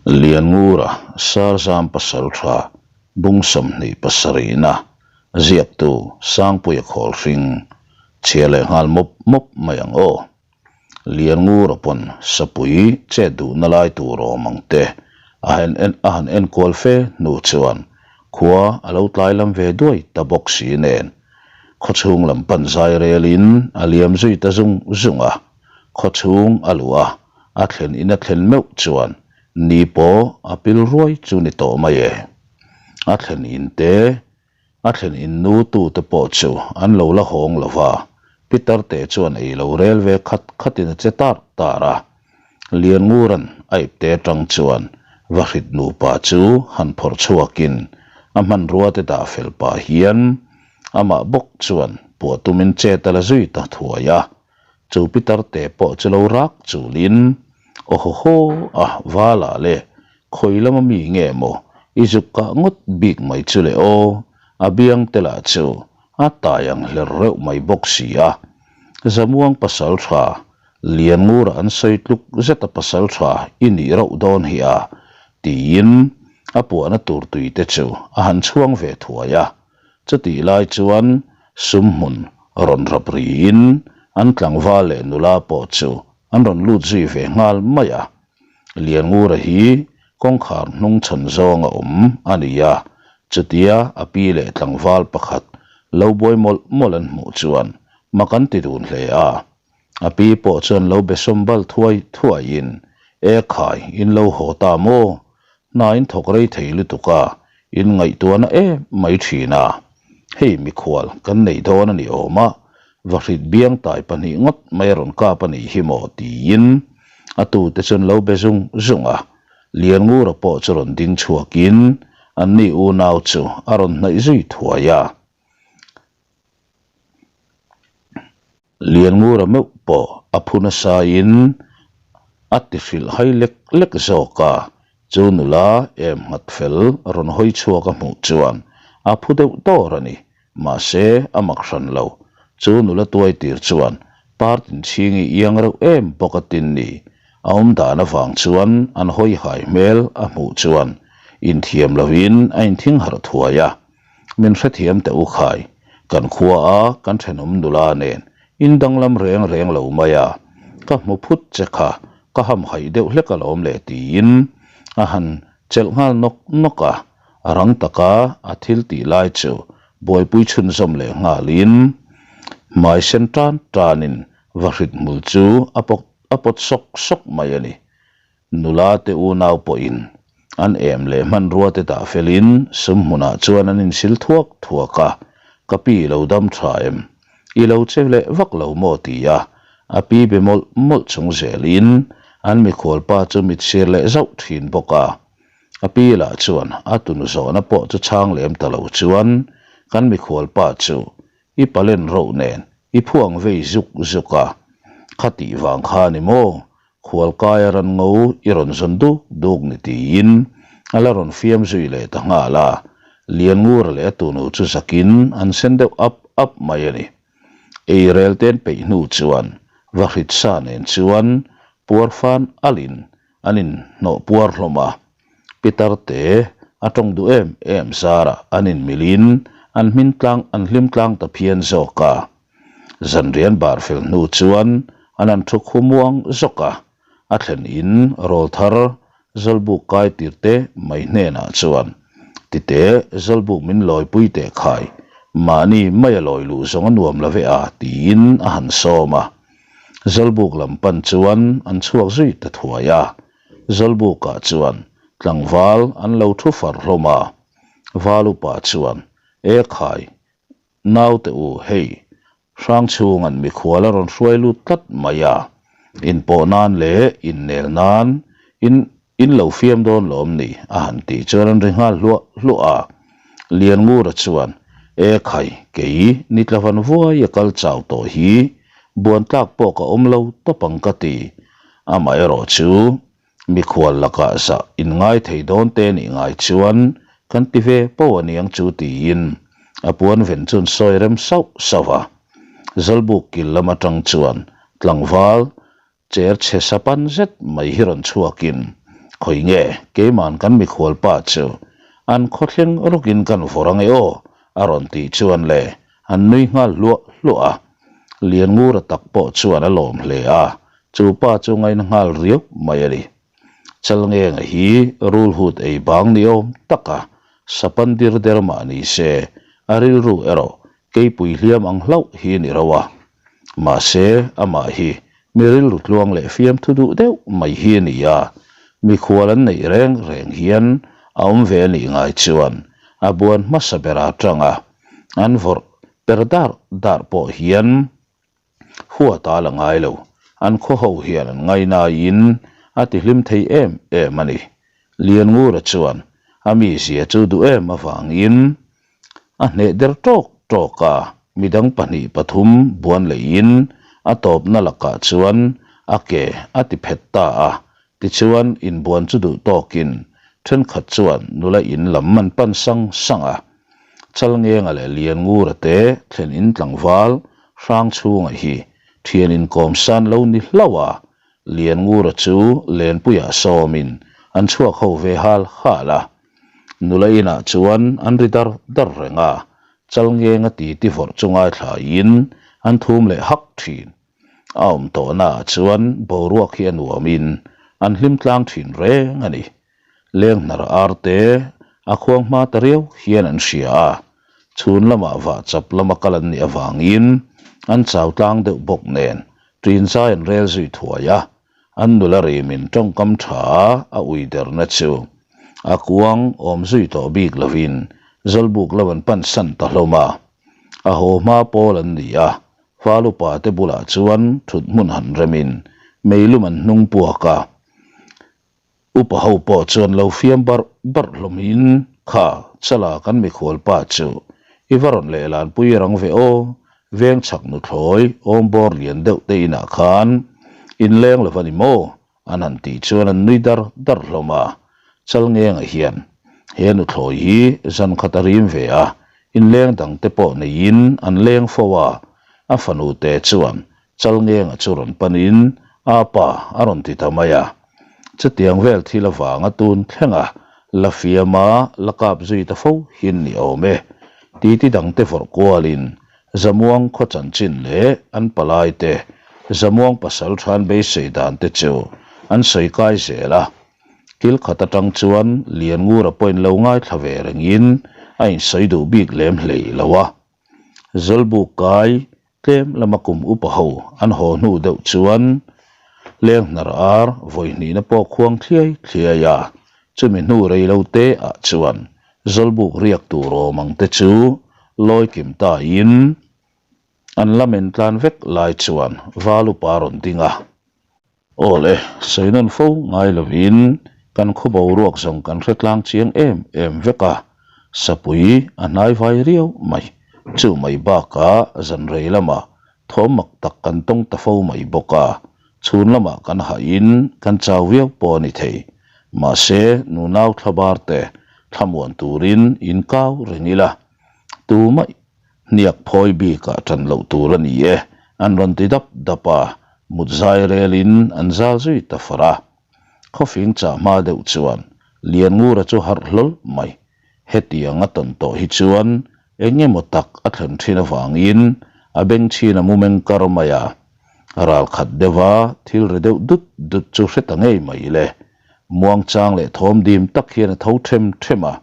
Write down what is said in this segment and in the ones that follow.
Lianngura Sarzam Pasaltha Bung 27-na ziaktu Sangpuia Khawlhring chhia leh nghal mawp mawp mai ang aw. Lianngura pawn sapui chet duhna lai tur awm ang te a han en a han enkual fe hnu chuan khua a lo tlai lam ve duai ta bawk si nen khawchhung lam pan zai relin a liam zui ta zung zung a, khawchhung a luh a. A thlen in a thlen meuh chuan ni pawh a pil ruai chu ni tawh mai e. A thlen in te, a thlen in nu tu te pawh chu an lo la hawng lo va, Pitar te chuan ei lo rel ve khat khat in a che tar tar a. Lianngura'n a ipte atang chuan Vahrit nupa chu han phawrh chhuak in a hmanrua te dah fel pah hian amah bawk chuan puah tum in chet a la zui ta thuai a. Chu pitar te pawh chu lo rak chulin, Aw haw haw a, Vala le, khawi lama mi nge maw i zuk kah ngawt bik mai chu le aw, a biang te lah chu a tai ang hler reuh mai bawk si a. Zamuang pasal tha, Lianngura an sawi tluk zeta pasal tha i nih rauh dawn hi a, tiin a puahna tur tui te chu a han chhuang ve thuai a. Chutih lai chuan sumhmun rawn rap riin an tlangval leh nula pawh chu an rawn lut zui ve nghal mai a. Lianngura hi kawngkhar hnung chhawn zawng a awm a ni a, chutia a pi leh tlangval pakhat lo buai mawlh mawlh an hmuh chuan mak an ti dun hle a. A pi pawh chuan lo be sawm bal thuai thuaiin, E khai, in lo haw ta maw? Hna in thawk rei thei lutuk a, in ngaihtuahna em mai thin a. Hei mikhual kan nei dawn a ni awm a, vahrit biang tai pahnih ngawt mai a rawn kap a nih hi maw tiin a tute chuan lo be zung zung a. Lianngura pawh chu rawn ding chhuakin anni unau chu a rawn hnaih zui thuai a. Lianngura meuh pawh a phu nasa in a ti hrilh hai lek lek zawk a, chu nula em nghat fel rawn hawi chhuak a hmuh chuan a phu deuh dawr a ni, mahse a mak hran lo, chu nula tuai tir chuan partin chhingi iang reuh em bawk a tin ni, a awm dan avang chuan an hawi hai hmel a hmuh chuan inthiam lovin a inthing harh thuai a. Min hrethiam teh u khai, kan khua a kan thenawm nula nen in danglam reng reng lo mai a, ka hmu phut che kha ka ham haih deuh hlek alawm le tiin a han chelh nghal nawk nawk a, a rang taka a thil tih lai chu buaipui chhunzawm leh nghalin hmai sen tan tanin vahrit hmul chu a pawt a pawt sawk sawk mai a ni. Nula te unau pawhin an em leh hmanrua te dah felin sum hmunah chuan an insil thuak thuak a, Ka pi i lo dam tha em? I lo che leh vak lo maw? ti a, a pi be mawlh mawlh chung zelin an mikhualpa chu mit sir leh zauh thin bawk a. A pi lah chuan a tunu zawhna pawh chu chhang lem ta lo chuan kan mikhualpa chu i palen roh nen i phuang vei zuk zuk a, khatih vang kha ni maw? Khualkaia ran ngo i rawn zawn duk duk ni tiin a la rawn fiam zui leh ta nghal a, Lianngura leh a tunu chu zakin an sen deuh ap ap mai a ni. Ei rel ten peih hnu chuan Vahrit sa nen chuan puar fan alin an inhnawh puar hlawm a, Pitar te a tawng duh em em zarah an inmilin an hmin tlang an hlim tlang ta phian zawk a. Zanrian bar fel hnu chuan an an thu khu muang zawk a, a thlen in rawlthar Zawlbuk kai tir te mai hnenah chuan, Tite, Zawlbuk min lawipui teh khai, mahni mai a lawi luh zawng a nuam lo ve a, tiin a han sawm a. Zawlbuk lam pan chuan an chhuak zui ta thuai a. Zawlbukah chuan tlangval an lo thu far hlawm a. Val upa chuan, E khai, Naute u, hei, Hrangchhunga'n mikhual a rawn hruai lut tlat mai a, inpawh nan leh innel nan in in lo fiam dawn lawm ni? a han tih chuan an ri nghal hluah hluah a. Lianngura chuan, E khai, kei nitlavan vuai a kal chau tawh hi, buan tlak pawh ka awm lo tawp ang ka ti. Amaherawh chu, Mikhual lakah zah inngai thei dawn te nih ngai chuan kan ti ve poh a niang chu tiin a puan ven chuan sawi rem sauh sauh a. Zawlbuk kil lam atang chuan tlangval cher chhe sa pan zet mai hi rawn chhuakin Khawi nge keiman kan mikhual pa chu an khaw thleng rawkin kan vawrh ange aw a rawn tih chuan le an nui nghal hluah hluah a. Lianngura tak pawh chuan a lawm hle a, chu pa chu ngaina nghal riau mai a ni. Chalngenga hi rulhut ei bang ni awm taka sapan dir der mah ni se, a rilru erawh keipui hliam ang hlauh hi ni ro a. Mahse, amah hi mi rilru tluang leh fiamthu duh deuh mai hi a ni a, mikhual an neih reng reng hian a awm ve a nih ngai chuan a buan hmasa bera tanga an vawrh per dar dar pawh hian Huat a la ngai lo, an khaw ho hian an ngainaiin a ti hlim thei em em a ni. Lianngura chuan a mizia chu duh em avangin a hneh der tawk tawk a, midang pahnih pathum buan leiin a tawpna lakah chuan a ke a ti phet ta a, tichuan inbuan chu duh tawkin thenkhat chuan nula in lam an pan sang sang a. Chalngenga leh Lianngura te thlen in tlangval hrang chhunga hi thian inkawm san lo ni hlauh a, Lianngura chu Lenpuiah sawmin an chhuak ho ve hal hal a. Nula inah chuan an ri dar dar reng a, Chalngenga titi vawrh chu ngaithlain an thum leh hak thin. A awm tawhnaah chuan boruak hi a nuamin an hlim tlang thin reng a ni. Lenghnar ar te a khuang hma ta riau hian an hria a, chhun lamah vah chap lama kal an nih avangin an chau tlang deuh bawk nen ṭin zai an rel zui thuai a, an nula rimin tawngkam tha a ui derna chu a kuang awm zui tawh bik lovin Zawlbuk lo an pan san ta hlawm a, a haw hma pawl an ni a, Val upa te bulah chuan thut hmun han remin meilum an hnung puak a. Upa ho pawh chuan lo fiam barh barh hlawmin, Kha, chala kan mikhual pa chu i va rawn lehlan pui rang ve aw, veng chhak nuthlawi awm bawr lian deuh te inah khan inleng lo va ni maw? an han tih chuan an nui dar dar hlawm a. Chalngenga hian he nuthlawi hi zan khat a rim ve a, inleng dang te pawh neiin an leng fo a, a fanu te chuan Chalngenga chu rawn panin a pa a rawn ti ta mai a. Chutiang vel thil avanga tun thlenga la fiama la kap zui ta fo hin ni awm e. Titi dangte vawrh kualin Zamuang khaw chanchin leh an palaite Zamuang pasal than beisei dan te chu an sawi kai zel a. Kil khat atang chuan Lianngura pawhin lo ngaithla ve rengin a insawi duh bik lem hlei lo a. Zawlbuk kai Tlem lama kum upa ho an haw hnu deuh chuan leng hnar ar vawi hnihna pawh khuang thliai thliai a, chumi hnu rei lo te ah chuan Zawlbuk riak tur awm ang te chu lawi kim ta in an la men tlan vek lai chuan val upa rawn ding a. Aw le, sawi nawn fo ngai lovin kan khaw boruak zawng kan hre tlang chiang em em vek a, sapui a hnai vai riau mai. Chu mai bakah zan rei lamah thawm mak tak kan tawng ta fo mai bawk a, chhun lamah kan hahin kan chau viau pawh a ni thei. Mahse, nunau thlabar te thlamuan turin inkau reng ila, tumah Hniak phawi bikah ṭan loh tur a ni e, an rawn ti dap dap a, mut zai relin an zal zui ta far a. Khawfing chah hma deuh chuan Lianngura chu harh hlawl mai. Hetiang a tawn tawh hi chuan eng emaw tak a thlen ṭhin avangin a beng chhin a mu meng kar mai a. Ral khat deuha thil ri deuh dut dut chu hre ta ngei mai le. Muangchang leh thawm dim tak hian a tho ṭhem ṭhem a.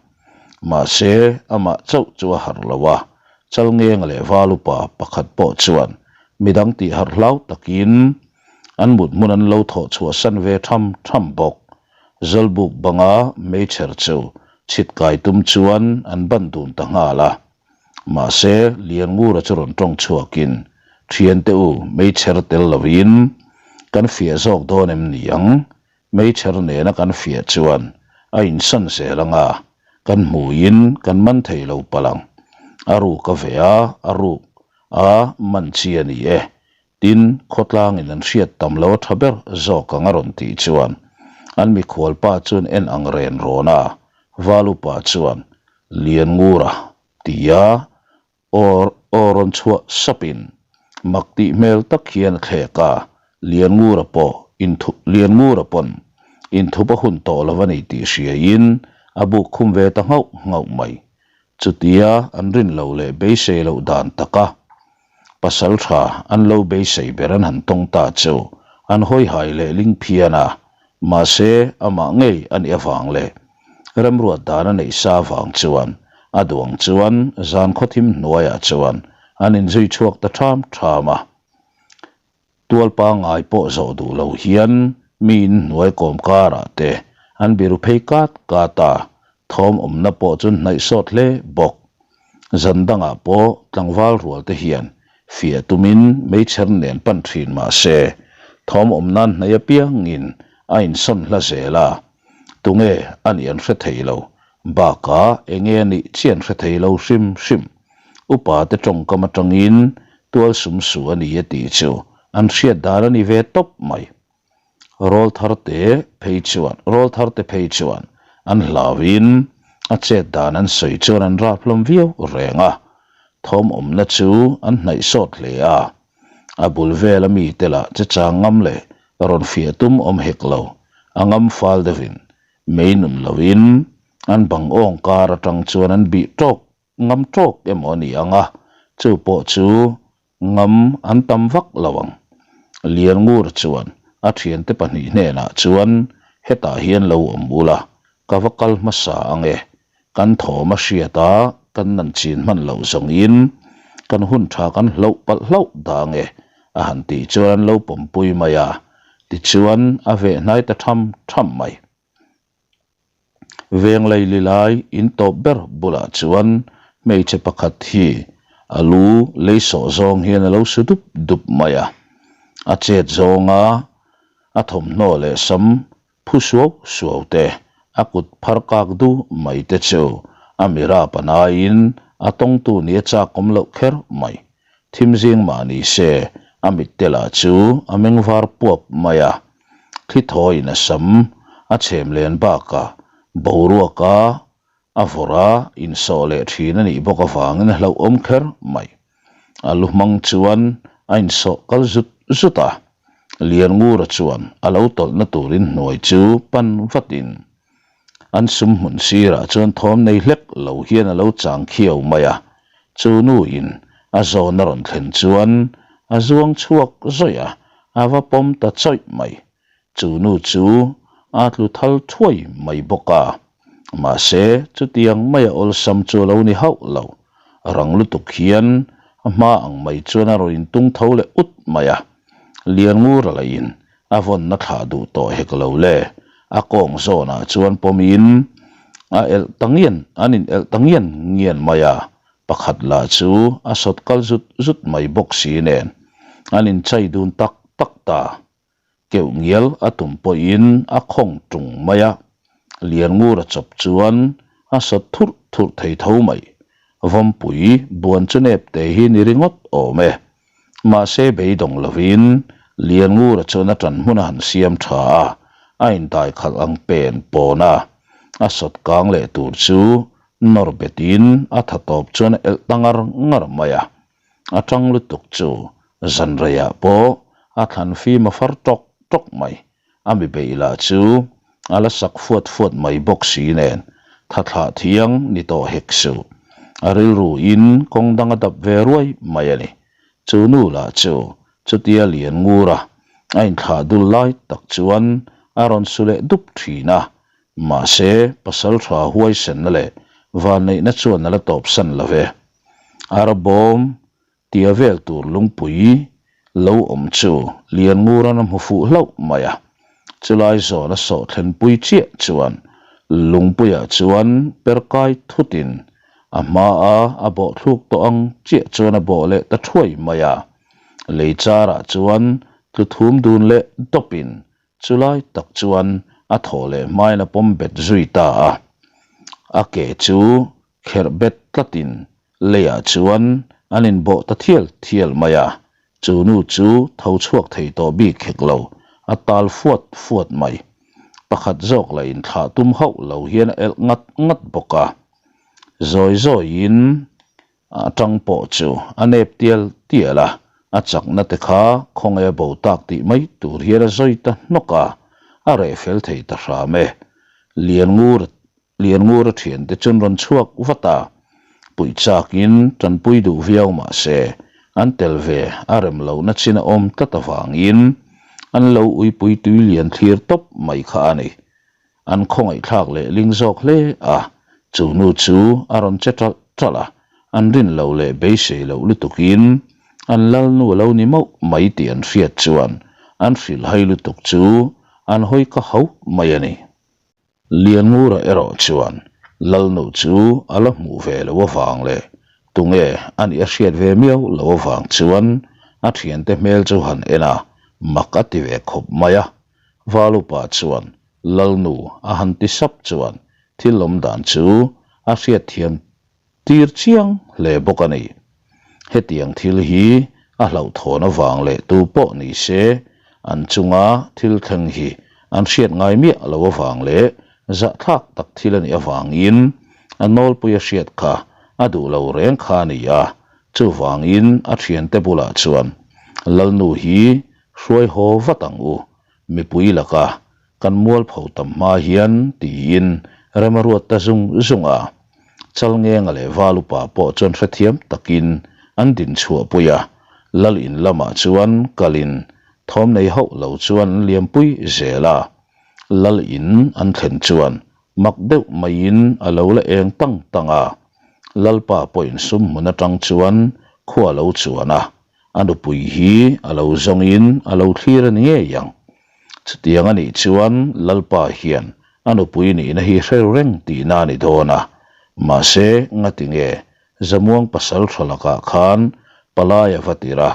Mahse, amah chauh chu a harh lo a, Chalngenga leh Valupa pakhat pawh chuan midang tih harh hlau takin an mut hmun an lo thawh chhuahsan ve tham tham bawk. Zawlbuk banga meichher chu chhit kai tum chuan an ban dun ta nghal a. Mahse, Lianngura chu rawn tawng chhuakin, Thiante u, meichher tel lovin kan fiah zawk dawn em ni ang? Meichher nena kan fiah chuan a insan zel ang a, kan hmuiin kan man thei lo palh ang. A ruk a ve a, a ruk a man chi a ni e. Tin, khawtlangin an hriat tam lo a tha ber zawk ang a rawn tih chuan an mikhual pa chuan en ang ren rawn a, Valupa chuan Lianngura tia Aw aw rawn chhuah sapin mak tih hmel tak hian a thlek a, Lianngura pawh inthup Lianngura pawn Inthup a hun tawh lo a ni tih hriaiin a buk khum ve ta nghauh nghauh mai. Chutia an rin lo leh beisei loh dan taka pasal tha an lo beisei ber an han tawng ta chu an hawi hai leh ling phian a, mahse amah ngei a nih avang leh remruat dan a neih sa avang chuan a duang chuan zan khawthim hnuaiah chuan an inzui chhuak ta ṭham ṭham a. Tual pangngai pawh zawh duh lo hian mi in hnuai kawm karah te an biru phei kat kat a, thawm awmna pawh chu hnaih sawt hle bawk. Zan dangah pawh tlangval rual te hian fiah tumin meichher nen pan thin mah se, thawm awm nan hnaih apiangin a insawn hla zel a, tunge a nih an hre thei lo, bakah enge a nih chiah an hre thei lo hrim hrim. Upa te tawngkam atangin tual sum su a ni a tih chu an hriat dan a ni ve tawp mai. Rawl thar te phei chuan rawl thar te phei chuan an hlauin a chet dan an sawi chuan an rap hlawm viau reng a, thawm awmna chu an hnaih sawt hle a. A bul vela mite lah che chang ngam leh rawn fiah tum awm hek lo, a ngam fal deuhin mei nun loin an bang awng kar atang chuan an bih tawk Ngam tawk emaw a ni ang a, chu pawh chu ngam an tam vak lo ang. Lianngur chuan a thiante pahnih hnenah chuan, Hetah hian lo awm ula, ka va kal hmasa ang e. Kan thawm a hriat a, kan nan chin hman loh zawngin kan hun tha kan hloh palh hlauh dah ang e, a han tih chuan an lo pawmpui mai a. Tichuan a veh hnai ta tham tham mai. Veng laili lai in tawp ber bulah chuan hmeichhe pakhat hi a lu lei sawh zawng hian a lo su dup dup mai a. A chet zawnga a thawmhnaw leh sam phu suau suau te, a kut phar kak du mai te chu a mira panaiin a tawngtu nia chak awm loh kher mai. Thim zing mah ni se a mitte lah chu a meng var puap mai a. Thli thawiin a sam a chhem len bakah boruaka a vawrh a insawh leh thin a nih bawk avangin a hlauhawm kher mai. A lu hmang chuan a insawh kal zut zut a, Lianngura chuan a lo tawlhna turin hnuai chu pan vatin an sum hmun sirah chuan thawm nei hlek lo hian a lo chang khiau mai a, chu nuin a zawn a rawn thlen chuan a zuang chhuak zawih a, a va pawm ta chawih mai. Chu nu chu a tlu thal thuai mai bawk a, mahse chutiang maia awlsam chu a lo ni hauh lo. Rang lutuk hian a hma ang mai chuan a rawn intung tho leh ut mai a, Lianngura lahin A vawnna thlah duh tawh hek lo le. A kawng zawnah chuan pawmin a elh ta ngian, an in elh ta ngian ngian mai a, pakhat lah chu a sawt kal zut zut mai bawk si nen an in chai dun tak tak ta. Keuh ngial a tum pawhin a khawng tung mai a, Lianngura chawp chuan a sawt thurh thurh thei tho mai. Vawmpui buan chu nep te hi ni ringawt awm e. Mahse beidawng lovin Lianngura chuan a ṭan hmun a han siam ṭha a, a indai khalh ang pen pawn a, a sawt kang leh tur chu nawr betin a tha tawp chuan a elh ta ngar ngar mai a. A ṭang lutuk chu zan reiah pawh a thlan fim a far ṭawk ṭawk mai. A mi beih lah chu a la sak fuat fuat mai bawk si nen, tha thlah thiang ni tawh hek suh. A rilru in kawng dang a dap ve ruai mai a ni. Chu nu lah chu chutia lian ngur a, a inthlah dul lai tak chuan a rawn su leh dup thin a. Mahse, pasal tha huaisenna leh vanneihna chuan a la tawpsan lo ve. Arbawm Tia vel tur lungpui lo awm chu Lianngura'n a hmu fuh hlauh mai a, chulai zawn a sawh thlenpui chiah chuan lungpuiah chuan per kai thutin a hmaa a bawh thluk tawh ang chiah chuan a bawh leh ta thuai mai a, lei charah chuan tlu thum dun leh dawpin chulai tak chuan a thaw leh hmain a pawm bet zui ta a, a ke chu kherh bet tlatin leiah chuan an inbawh ta thial thial mai a, chu nu chu tho chhuak thei tawh bik hek lo, a tal fuat fuat mai. Pakhat zawk lah inthlah tum hauh lo hian a elh ngat ngat bawk a, zawi zawiin a tang pawh chu a nep tial tial a, a chakna te kha khawnge a bo tak tih mai tur hian a zawi ta hnawk a. A reh fel thei ta hram e. Lianngur Lianngur a thiante chu an rawn chhuak vat a, puih chakin tanpui duh viau mah se an tel ve a rem lohna chin a awm tlat avangin an lo uipui tui lian thlir tawp mai kha a ni. An khawngaihthlak leh ling zawk hle a, chu nu chu a rawn che ṭalh ṭalh a, an rin loh leh beisei loh lutukin an lalnu a lo ni mauh mai tih an hriat chuan an hrilhhai lutuk chu an hawi ka hauh mai a ni. Lianngura erawh chuan Lalnu chu a la hmuh ve loh avang leh tunge a nih a hriat ve miau loh avang chuan a thiante hmel chu han en a, mak a ti ve khawp mai a. Valupa chuan Lalnu a han ti sap chuan thil awm dan chu a hriatthiam tir chiang hle bawk a ni. Hetiang thil hi a hlauhthawn avang leh tu pawh ni se an chunga thil thleng hi an hriat ngai miah lo avang leh zahthlak tak thil a nih avangin a nawlpui a hriat kha a duh lo reng kha a ni a, chuvangin a thiante bulah chuan Lalnu hi hruai haw vat ang u, mipui laka kan mualpho tam hma hian tiin rem a ruat ta zung zung a. Chalngenga leh Valupa pawh chuan hrethiam takin an din chhuahpui a, Lal in lamah chuan kalin thawm nei hauh lo chuan an liampui zel a. Lal in an thlen chuan mak deuh maiin a lo la eng tang tang a, Lalpa pawhin sum hmun atang chuan khua lo chuan a, a nupui hi a lo zawngin a lo thlir a ni ngei ang. Chutiang a nih chuan Lalpa hian a nupui nihna hi hre reng tihna a ni dawn a, mahse ngati nge Zamuang pasal tha lakah khan palai a va tir a,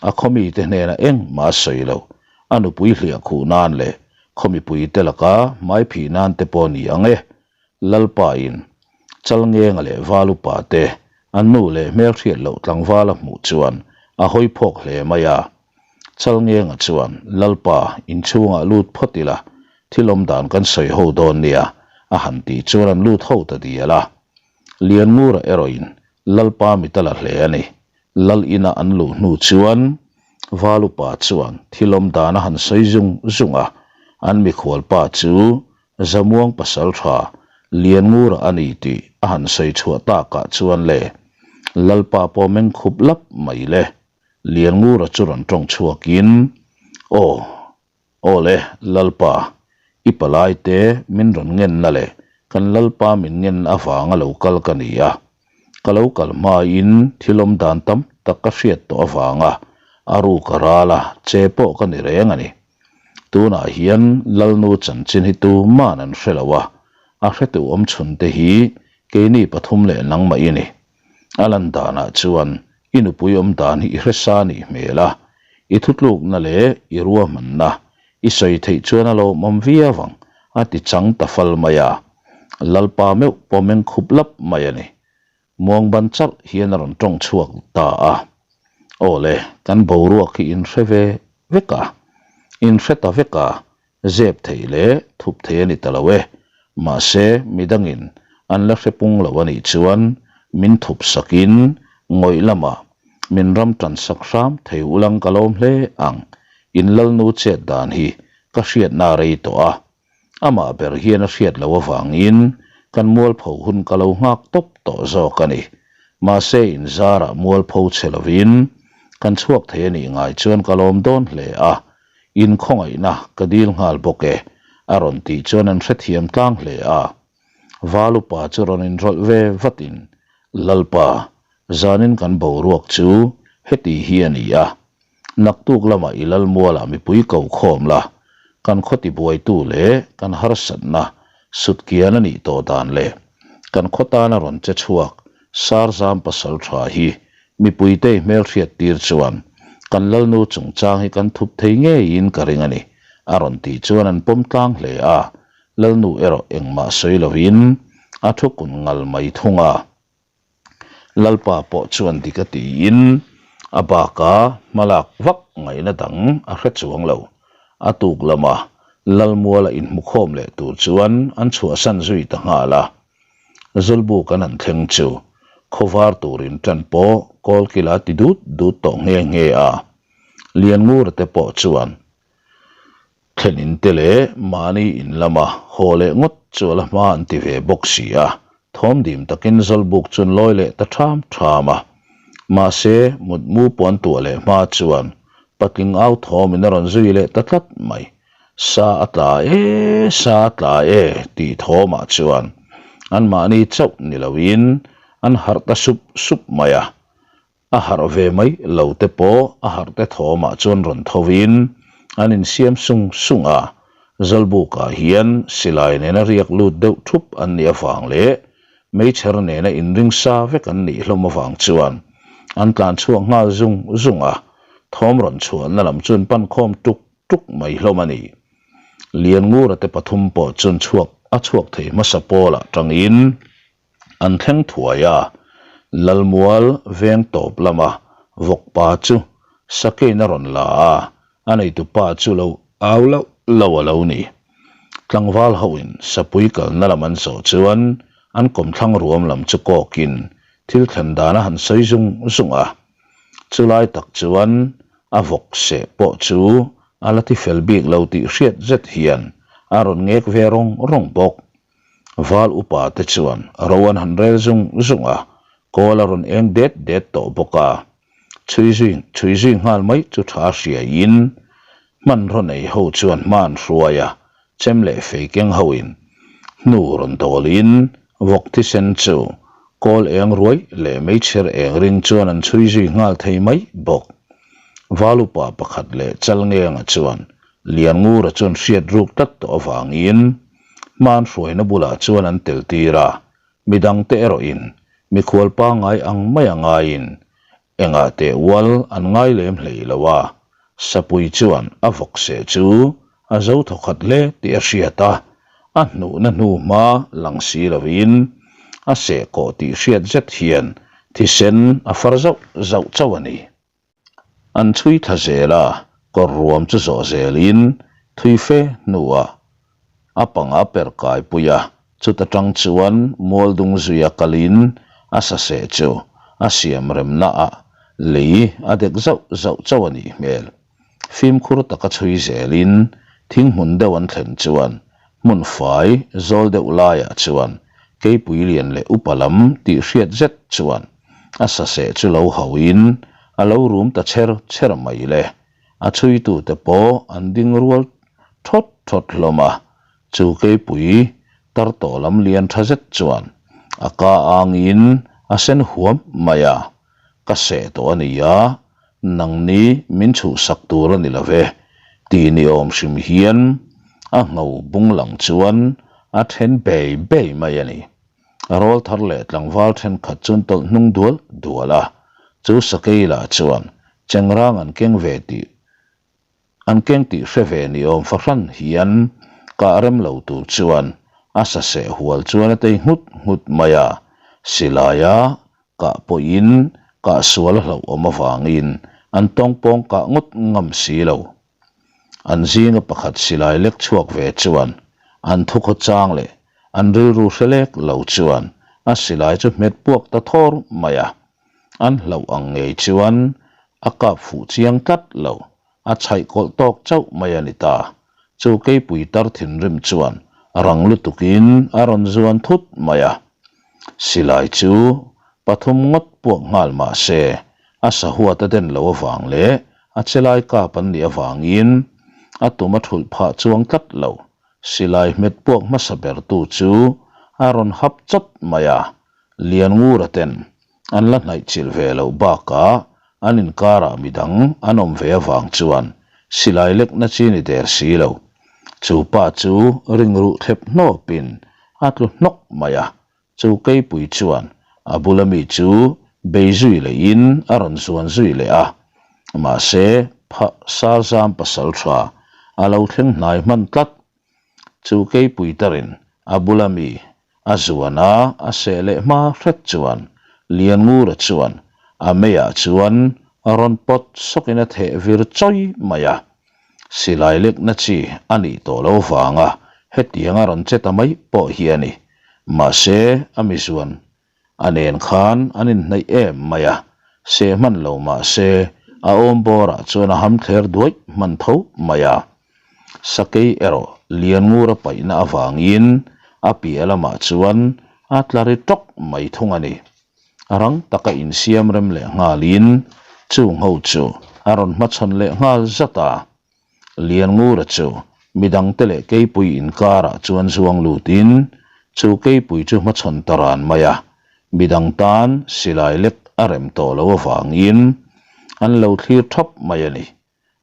a khaw mite hnenah engmah a sawi lo, a nupui hliah khuh nan leh khaw mipuite laka hmai phih nan te pawh ni ang e. Lalpa in Chalngenga leh Valupa te an nu leh hmelhriat loh tlangval a hmuh chuan a hawi phawk hle mai a. Chalngenga chuan, Lalpa, inchhungah lut phawt ila, thil awm dan kan sawi ho dawn nia, a han tih chuan an lut ho ta dial a. Lianngura erawhin Lalpa mit a la hle a ni. Lal ina an luh hnu chuan Valupa chuan thil awm dan a han sawi zung zung a, an mikhualpa chu Zamuang pasal tha Lianngura a ni tih a han sawi chhuah takah chuan le Lalpa pawh meng khup lap mai le. Lianngura chu rawn tawng chhuakin, Aw, aw le, Lalpa, i palai te min rawn ngenna leh kan Lalpa min ngen avanga lo kal ka ni a. Ka lo kal hmain thil awm dan tam tak ka hriat tawh avanga a ruk a ral a, che pawh ka ni reng a ni. Tunah hian Lalnu chanchin hi tuman an hre lo a, a hretu awmchhun te hi keini pathum leh nangmah i ni. A lan danah chuan i nupui awm dan hi i hre sa nih hmel a, i thutlukna leh i ruahmanna i sawi theih chuan a lawmawm viau ang, a ti chang ta fal mai a. Lalpa meuh pawh meng khup lap mai a ni. Muangban charh hian a rawn tawng chhuak ta a. Aw le, kan boruak hi in hre ve vek a, in hre ta vek a, Zep theih leh thup theih a ni ta lo e. Mahse, midangin an la hre pung lo a nih chuan min thup sakin ngawih lamah min ram tan sak hram thei ulang ka lawm hle ang. In lalnu chet dan hi ka hriatna a rei tawh a. Amah ber hian a hriat loh avangin kan mualpho hun ka lo nghak tawp tawh zawk a ni. Mahse, in zarah mualpho che lovin kan chhuak thei a nih ngai chuan ka lawm dawn hle a. In khawngaihna ka dil nghal bawk e, a rawn tih chuan an hrethiam tlang hle a. Valupa chu rawn inrawlh ve vatin, Lalpa, zanin kan boruak chu heti hi a ni a. Naktuk lamah i Lalmualah mipui ko khawm la, kan khaw tibuaitu leh kan harsatna sutkian a nih tawh dan leh kan khaw tana rawn che chhuak Sarzam pasal tha hi Mipuite i hmelhriat tir chuan kan Lalnu chungchang hi kan thup thei ngeiin ka ring a ni, a rawn tih chuan an pawm tlang hle a. Lalnu erawh engmah sawi lovin a thu kun ngal mai thung a. Lalpa pawh chuan dik a tiin a baka hmalak vak ngaihna dang a hre chuang lo. A tuk lama Lalmuala inhmukhawm leh tur chuan an chhuahsan zui ta nghal a. Zulbuk an han thleng chu khawvar turin tan pawh kawlkila ti dut dut tawh nghe nghe a. Lianngura te pawh chuan. Thlen in te leh mahni in lama haw leh ngawt chu a la hma an ti ve bawk si a, thawm dim takin Zawlbuk chu an lawi leh ta ṭham ṭham a. Mahse, mutmu puan tuah leh hma chuan patling au thawmin a rawn zui leh ta tlat mai. Sa a tla e, sa a tla e tih thawmah chuan anmahni chauh ni loin an harh ta sup sup mai a. A harh ve mai lo te pawh a harh te thawmah chuan rawn tho in an insiam sung sung a, Zawlbukah hian silai nena riak lut deuh thup an nih avang leh meichher nena inring sa vek an nih hlawm avang chuan an tlan chhuak nghal zung zung a, thawm rawn chhuahna lam chuan pan khawm tuk tuk mai hlawm a ni. Lianngura te pathum pawh chuan chhuak a chhuak thei hmasa pawlah tangin An thleng thuai a, Lalmual veng tawp lama vawkpa chu sakein a rawn la a, a neitupa chu lo au loh loh a lo ni. Tlangval hoin sapui kalna lam an zawh chuan an kawmthlang ruam lam chu kawkin thil thlen dan a han sawi zung zung a. Chulai tak chuan a vawk seh pawh chu a la tifel bik lo tih hriat zet hian a rawn ngek ve rawng rawng bawk. Val upa te chuan ro an han rel zung zung a, kawl a rawn eng det det tawh bawk a. Chhui zui chhui zui nghal mai chu tha hriaiin hmanraw nei ho chuan hma an hruai a, chem leh fei keng hoin hnu rawn dawlin vawk thisen chu kawl eng ruai leh meichher eng ring chuan an chhui zui nghal thei mai bawk. Val upa pakhat leh Chalngenga chuan Lianngura chuan hriat ruk tlat tawh avangin Hman hruaina bulah chuan an tel tir a, midangte erawhin mikhual pangngai ang mai a ngaiin engah teh ual an ngai lem hlei lo a, Sapui chuan a vawk seh chu a zo thawkhat hle tih a hriat a, a hnuhna hnu hma lang si lovin a seh kawh tih hriat zet hian thisen a far zauh zauh chauh a ni. An chhui thla zel a, kawr ruam chu zawh zelin thui fe hnuah a panga per kai pui a, chuta tang chuan mual dung zuia kalin a saseh chu a siam remnaah lei a dek zauh zauh chauh a nih hmel. Fimkhur taka chhui zelin thing hmun deuh an thlen chuan hmun fai zawl deuh laiah chuan keipui lian leh upa lam tih hriat zet chuan A saseh chu lo hauhin a lo rum ta cher cher mai le. A chhuitute pawh an ding rual thawt thawt hlawm a, chu keipui tar tawh lam lian tha zet chuan a ka angin a sen huam mai a, Ka seh tawh a nia, nangni min chhuhsak tur a ni lo ve, ti ni awm hrim hian a ngho bung lang chuan a then bei bei mai a ni. A rawl thar leh tlangval thenkhat chuan tawlh hnung dual dual a, chu sakei lah chuan chengrang an keng ve tih an keng tih hre ve ni awm fahran hian kah rem lo tur chuan a saseh hual chuan a tei nghut nghut mai a, silaia kah pawhin kah sual a hlauh awm avangin an tawngpawng kah ngawt ngam si lo. An zinga pakhat silai lek chhuak ve chuan an thukhaw chang leh an rilru hre lek lo chuan a silai chu hmet puak ta thawr mai a. An hlauh ang ngei chuan a kap fuh chiang tlat lo, a chhaih kawlh tawk chauh mai a ni ta. Chu keipui tar thinrim chuan rang lutukin a rawn zuan thut mai a. Silai chu pathum ngawt puak nghal mah se a sahuat a den lo avang leh a chelai kap an nih avangin a tum a thulh phah chuang tlat lo. Silai hmet puak hmasa bertu chu a rawn hap chawt mai a, Lianngura ten an la hnaih chilh ve loh bakah an inkarah midang an awm ve avang chuan silai lekna chi ni der si lo. Chu pa chu ringruh thlep hnawpin a tlu hnawk mai a, Chu keipui chuan a bula mi chu bei zui lehin a rawn zuan zui leh a, mahse pha Sarzam pasal tha a lo thleng hnai hman tlat. Chu keipui tarin a bula mi a zuan a, a seh leh hma hret chuan Lianngura chuan a meiah chuan a rawn pawt sawkin a theh vir chawi mai a. Silai lekna chi a nih tawh lo vanga hetiang a rawn che ta mai pawh hi a ni. Mahse, a mizuan a nen khan an inhnaih em mai a, seh hman lo mahse a awm bawrah chuan a ham thler duai hman tho mai a. Sakei erawh Lianngura paihna avangin a piah lamah chuan a tla ri tawk mai thung a ni. Rang taka insiam rem leh nghalin chung ho chu a rawn hmachhawn leh nghal zat a. Lianngura chu midangte leh keipui inkarah chuan zuang lutin chu keipui chu hmachhawn ta ran mai a, midang tan silai lek a rem tawh lo avangin an lo thlir thap mai a ni.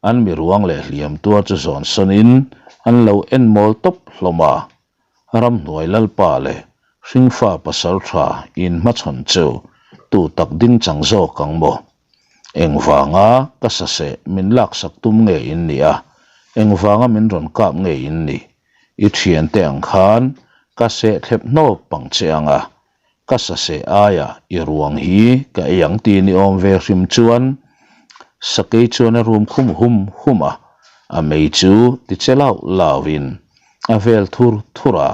An miruang leh hliam tuar chu zawn sawnin an lo en mawl tawp hlawm a. Ramhnuai Lalpa leh Hringfa pasal tha inhmachhawn chu tu tak ding chang zawk ang maw? Engvanga ka saseh min laksak tum nge in nih a? Engvanga min rawn kap nge in nih? I thiante ang khan ka seh thlep hnawp pang che ang a, ka saseh aia i ruang hi ka ei ang ti ni awm ve hrim chuan sakei chuan a rum khum hum hum a, a mei chu ti che lauh lauhin a vel thur thur a,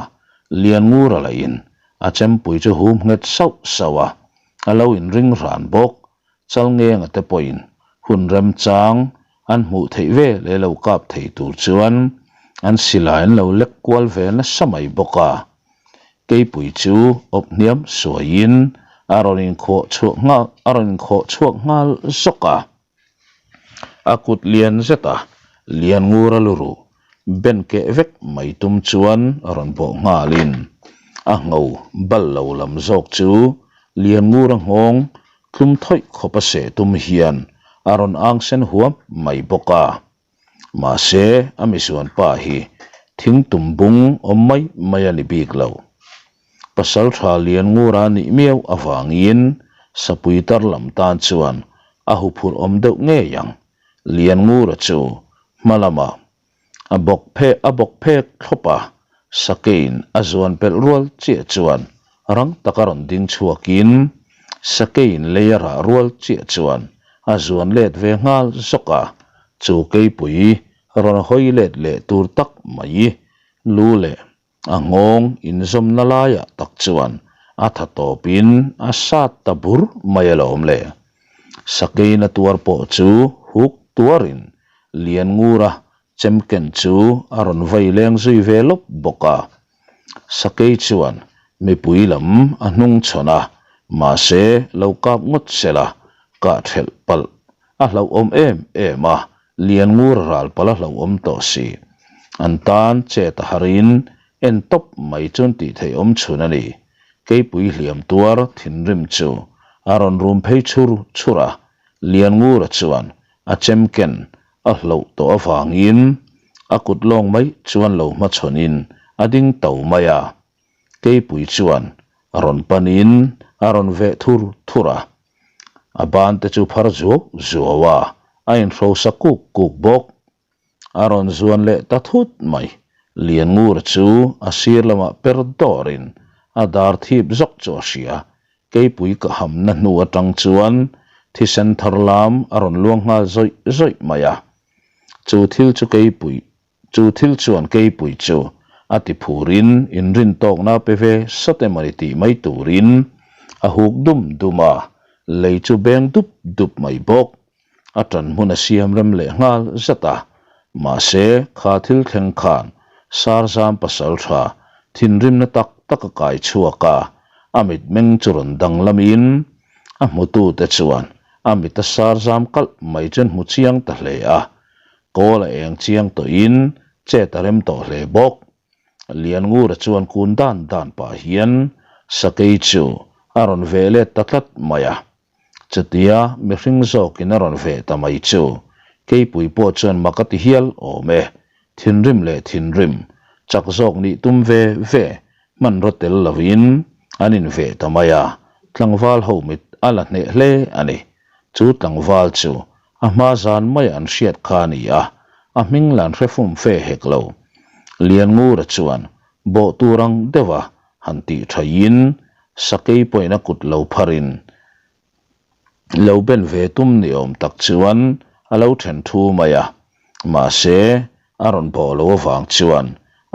Lianngura lahin a chempui chu hum nghet sauh sauh a, a lo inring ran bawk. Chalngenga te pawhin hun remchang an hmuh theih ve leh lo kap thei tur chuan an silai an lo lek kual ve nasa mai bawk a. Keipui chu awp hniam suaiin a rawn inkhawh chhuak nghal a rawn inkhawh chhuak nghal zawk a. A kut lian zet a, lian ngur a lu ruh ben keh vek mai tum chuan rawn bawh nghalin a ngho bal lo lam zawk chu lian ngur a nghawng tlum thawih khawp a seh tum hian a rawn ang sen huam mai bawk a. Mahse, a misuan pa hi thing tum bung awm mai mai a ni bik lo. Pasal tha lian ngura nih miau avangin sapui tar lam tan chuan a huphurh awm deuh ngei ang. Lian ngura chu hma lamah a bawk phek a bawk phek thlawp a, sakeiin a zuan pelh rual chiah chuan rang taka rawn ding chhuakin sakeiin lei a rah rual chiah chuan a zuan let ve nghal zawk a, chu keipui rawn hawi let leh tur tak mai lu leh A nghawng inzawmna laiah tak chuan a tha tawpin a sat ta bur mai alawm le. Sakeina tuar pawh chu huk tuarin Lianngura chemken chu a rawn vai leng zui ve lawp bawk a. Sakei chuan mipui lam a hnung chhawn a, mahse lo kap ngawt sela kah thelh palh a hlauhawm em em a, Lianngur ral palh a hlauhawm tawh si. An tan chet a harin en tawp mai chuan tih theih awm chhun a ni. Keipui hliam tuar thinrim chu a rawn rum phei chhur chhur a, Lianngura chuan a chemken a hloh tawh avangin a kut lawng mai chuan lo hmachhawnin a ding to mai a. Keipui chuan rawn panin a rawn veh thur thur a. A ban te chu phar zuau zuau a, a inhrosa kuk kuk bawk. A rawn zuan leh ta thut mai. Lianngura chu a sir lamah per dawrin a dar thip zawk chu a hria. Keipui ka hamna hnu atang chuan thisen thar lam a rawn luang nghal zawih zawih mai a. Chu thil chu keipui Chu thil chuan keipui chu a ti phurin inrintawkna pe ve sat emawni tih mai turin a huk dum dum a, lei chu beng dup dup mai bawk. A ṭan hmun a siam rem leh nghal zat a, mahse kha thil thleng khan Sarzam pasal tha thinrimna tak tak a kai chhuak a, a mitmeng chu rawn danglamin a hmutute chuan a mita Sarzam kalh mai chu an hmu chiang ta hle a, Kawl a eng chiang tawhin chet a rem tawh hle bawk. Lianngura chuan kun dan dan pah hian sakei chu a rawn veh let ta tlat mai a. Chutia mihring zawkin a rawn veh ta mai chu keipui pawh chuan mak a ti hial awm e. Thinrim leh thinrim, chak zawk nih tum ve ve hmanraw tel lovin an inveh ta mai a, tlangval ho mit a la hneh hle a ni. Chu tlangval chu A hma zan mai an hriat kha a ni a, a hming lan hre fum fe hek lo. Lianngura chuan bawh tur ang deuha han tih thaiin sakei pawhin a kut lo pharin lo ben ve tum ni awm tak chuan a lo then thu mai a, mahse a rawn bawh lo avang chuan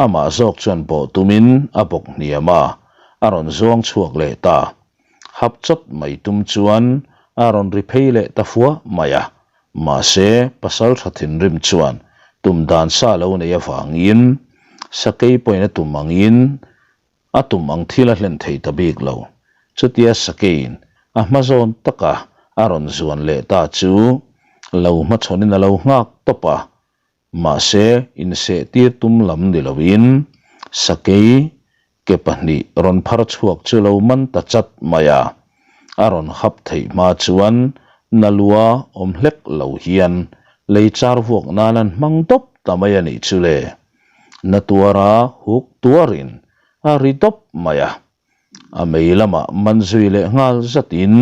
amah zawk chuan bawh tumin a bawk hniam a, a rawn zuang chhuak leh ta. Hap chawt mai tum chuan a rawn ri phei leh ta fua mai a, mahse pasal tha thinrim chuan. Tum dan sa lo nei avangin sakei pawhin a tum angin a tum ang thil a hlen thei ta bik lo. Chutia sakeiin a hma zawn taka a rawn zuan leh ta chu lo hmachhawnin a lo nghak tawp a, Mahse, insehtir tum lam ni loin sakei ke pahnih rawn phar chhuak chu lo man ta chat mai a. A rawn hap theih hma chuan Nalua awm hlek lo hian lei char vuak nan an hmang dawp ta mai a nih chu le. Na tuara huk tuarin a ri dawp mai a. A mei lamah man zui leh nghal zatin